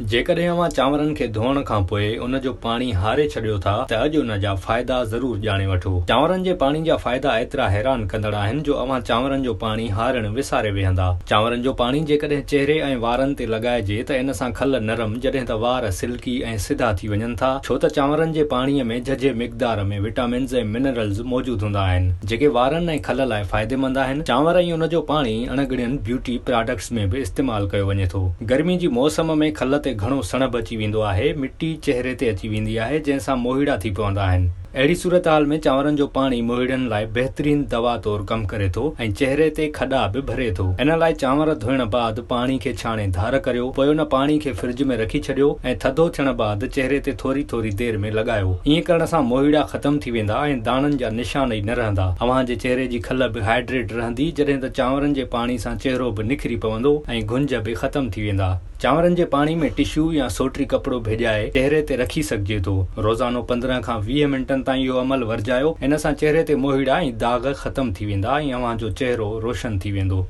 جيڪڏهن اوهان چانورن کي ڌوئڻ کان پوء ان جو پاڻي هاري ڇڏيو ٿا ته اڄ ان جا فائدا ضرور ڄاڻي وٺو. چانورن جي پاڻي جا فائدا ايترا حيران ڪندڙ آهن جو اوهان چانورن جو پاڻي هارڻ وساري ويهندا. چانورن جو پاڻي جيڪڏهن چهري ۽ وارن تي لڳائجي ته ان سان کل نرم جڏهن ته وار سلڪي ۽ سڌا ٿي وڃن ٿا ڇو ته چانورن جي پاڻي ۾ جهجهي مقدار ۾ وٽامنز ۽ منرلز موجود هوندا آهن جيڪي وارن ۽ کل لاء فائديمند آهن. چانور ۽ ان جو پاڻي اڻڳڻين بيوٽي پراڊڪٽس ۾ به استعمال ڪيو وڃي ٿو. گرمي جي موسم ۾ کل تي گهڻو سڻڀ اچي ويندو آهي، مٽي چهري تي اچي ويندي آهي، جنهن سان موهيڙا ٿي پوندا آهن. اهڙي صورتحال ۾ چانورن جو پاڻي موهيڙن لاء بهترين دوا طور ڪم ڪري ٿو ۽ چهري تي کڏا به ڀري ٿو. ان لاء چانور ڌوئڻ بعد پاڻي کي ڇاڻي ڌار ڪريو، پوء ان پاڻي کي فرج ۾ رکي ڇڏيو ۽ ٿڌو ٿيڻ بعد چهري تي ٿوري ٿوري دير ۾ لڳايو. ائين ڪرڻ سان موهيڙا ختم ٿي ويندا ۽ داڻن جا نشان ئي نه رهندا. اوهان جي چهري جي کل به هائيڊريٽ رهندي، جڏهن ته چانورن جي پاڻي سان چهرو به نکري پوندو ۽ گهنج به ختم ٿي ويندا. چانورن جي پاڻي ۾ ٽشو يا سوٽي ڪپڙو ڀيڄائي چهري تي رکي سگهجي ٿو. روزانو 15 کان 20 منٽن تائين اهو عمل ورجايو، ان سان چهري تي موهيڙا ۽ داغ ختم ٿي ويندا ۽ اوهان جو چهرو روشن ٿي ويندو.